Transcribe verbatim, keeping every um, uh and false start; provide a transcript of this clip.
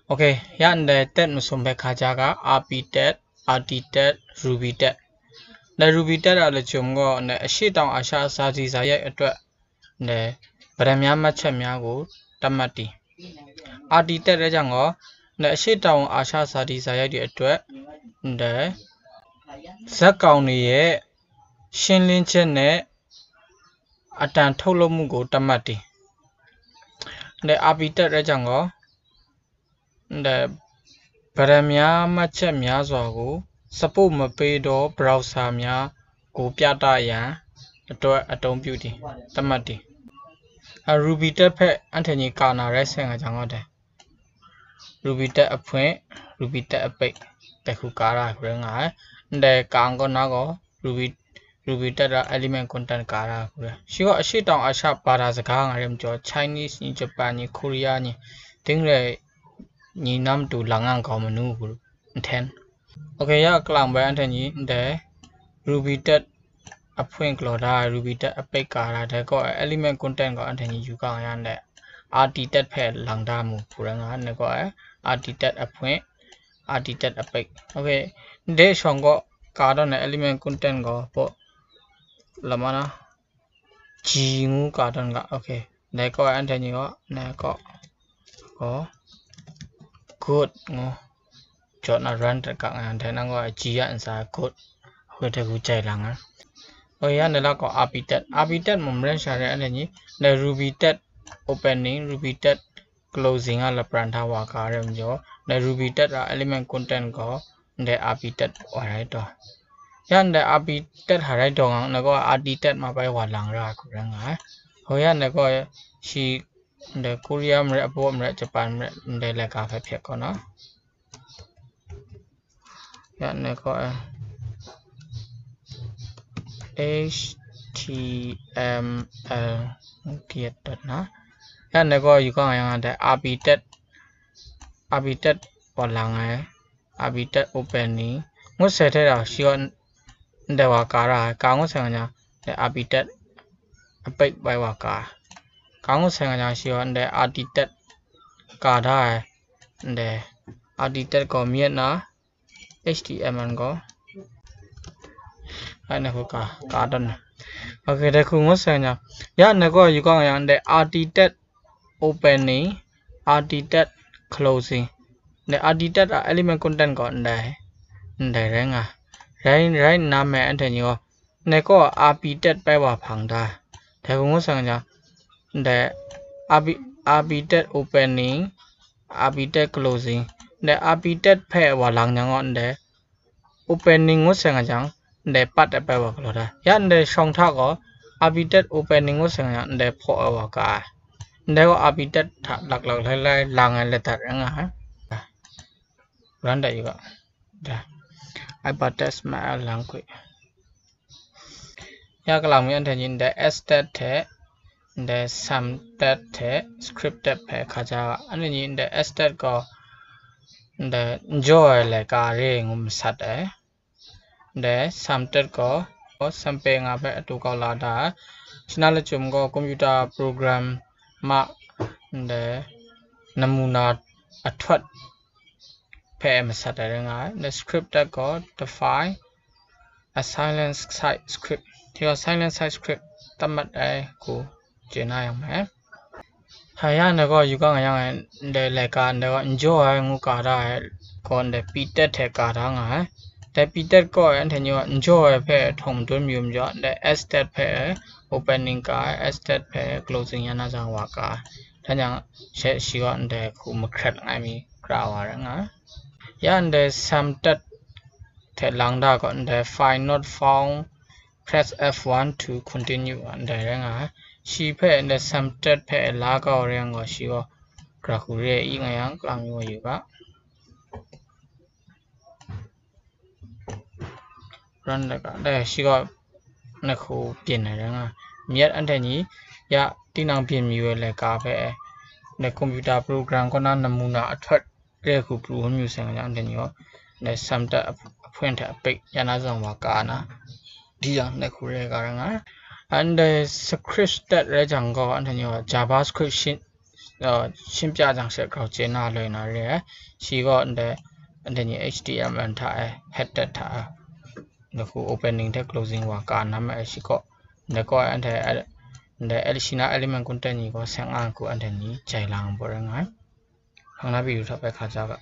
Okay, ya ndai tet masum hpe hkaja ga, R P tet, R T tet, Ruby tet. Ndai Ruby tet a lachyum gaw, ndai ashitawng asha sa di sa yai atawt, ndai ပတ္တမြားမှတ်ချက်များကို သတ်မှတ်တည်။ R T tet rai jang gaw, ndai ashitawng asha sa di sa yai di atawt, ndai ဇာတ်ကောင်တွေရဲ့ ရှင်းလင်းချက်နဲ့ အတန်ထုတ်လုပ်မှုကို သတ်မှတ်တည်။ Ndai R P tet rai jang gaw, ndai ပတ္တမြားမှတ်ချက်များစွာကို support မပေးသော browser များကို ပြသရန်အတွက် အသုံးပြုသည်။ သတ်မှတ်သည်။ အဲ Ruby tet hpe anhte ni ka na rai sai nga jang gaw dai, Ruby tet အဖွင့်, Ruby tet အပိတ်, dai hku ka ra hkru rai nga ai. Ndai ka n kaw na gaw, Ruby Ruby tet ra element content ka ra hkru rai. Shi gaw ashitawng asha ဘာသာစကား nga re majaw, Chinese ni, Japan ni, Korea ni, ting rai ni na matu lang nga n kau manu hkru nthen. Okay, ya kalang bai anhte ni ndai Ruby tet အဖွင့် galaw da, Ruby tet အပိတ် ka ra, dai gaw element content gaw anhte ni yu ga nga ya ndai R T tet hpe lang da mu hkru rai nga, ndai gaw R T tet အဖွင့်, R T tet အပိတ်။ Okay, ndai shawng gaw ka dawn ai element content gaw baw lama na G ngu ka dawn ga. Okay, dai gaw anhte ni gaw, ndai gaw, gaw good ngu jawt na run dat ga nga, dai nang gaw G ya n sa good. Okay, dai hku jai lang a. Okay, ya ndai la gaw R P tet, R P tet mum rai sha rai anhte ni, ndai Ruby tet opening, Ruby tet closing a lapran hta wa ka rai majaw, ndai Ruby tet a element content gaw ndai R P tet wa rai taw. Ya ndai R P tet hta rai taw nga, ndai gaw R T tet ma bai wa lang ra hkru rai nga ai. Hoi ya ndai gaw shi ndai Korea marai, Abroad marai, Japan marai, ndai laika hpe hpyet kaw na. Ya ndai gaw H T M L ngu kayat dat na. Ya ndai gaw yu ga nga yang ndai R P tet, R P tet wa lang ai, R P tet opening ngut sai hte rau shi gaw ndai wa ka ra ai, ka ngut sai nga jang, ndai R P tet အပိတ် bai wa ka ai. Ka ngut sai nga jang shi gaw ndai R T tet ka da ai, ndai R T tet gaw myit na, H T M L gaw, ai na hku ka, ka dawn na. Okay, dai hku ngut sai nga jang, ya ndai gaw yu ga nga yang, ndai R T tet opening, R T tet closing, ndai R T tet a element content gaw ndai, ndai rai nga, rai, rai nna me anhte ni gaw, ndai gaw R P tet bai wa hpang da, dai hku ngut sai nga jang, ndai R P, R P tet opening, R P tet closing, ndai R P tet hpe wa lang jang gaw ndai opening ngut sai nga jang, ndai pat ai bai wa galaw da. Ya ndai shawng hta gaw, R P tet opening ngut sai nga jang, ndai hpaw ai wa ka ai. Ndai gaw R P tet hta laklak lai lai lang ai letter rai nga ai. Run dat yu ga. Da. Hypertext Maya language. Ya kalang mi anhte ni ndai S tet hte, ndai sum tet hte, script tet hpe hkaja ga. Anhte ni ndai S tet gaw, ndai n jaw ai laika re ngu masat ai. Ndai sum tet gaw, gaw sampe nga hpe atu kau la da ai. Shi na lachyum gaw computer program ma, ndai namuna ahtuat hpe masat ai rai nga ai. Ndai script tet gaw define a silent site script. Hti gaw silent site script သတ်မှတ် ai hku chye na yang mai. Hpa ya ndai gaw yu ga nga yang ai, ndai laika ndai gaw n jaw ai ngu ka da ai gaw, ndai P tet hte ka da nga ai. Dai P tet gaw anhte ni gaw n jaw ai hpe htawng madun mayu majaw, ndai S tet hpe opening ka ai, S tet hpe closing ya na jang wa ka ai. Dai yang she shi gaw ndai hku mahkrat langai mi kra wa rai nga ai. Ya ndai sum tet hte lang da gaw, ndai file not found, press F one to continue, ndai rai nga ai. Shi hpe ndai sum tet hpe la kau rai yang gaw, shi gaw gara hku re i nga yang, kang yu wa yu ga. Run dat ga, dai shi gaw na hku byin ai rai nga ai. Myit anhte ni ya tinang byin mayu ai laika hpe, ndai computer program kaw na namuna ahtuat re hku pru hkrum yu sai nga yang, anhte ni gaw ndai sum tet ahpwen hte apik ya na zawn wa ka na, di yang ndai hku re ga rai nga ai. Ndai script tet rai jang gaw, anhte ni gaw JavaScript shin, ရှင်းပြကြံစည် grau ကျင်းနာလွင်နာရဲ ရှိကော and then ဒီနေ့ H T M L ထားအဲ head tag ထားအဲ ဒီခု opening တဲ့ closing ဝါကာနမ်းအဲရှိကော ဒီကော and then ဒီ additional element ကွန်တန်ညီကော ဆင်အာန်ကူ and then ညီ ကြိုင်လာအောင်ပေါ်ရငါ ဟောင်းနာပြီးယူထားပဲခါကြပါ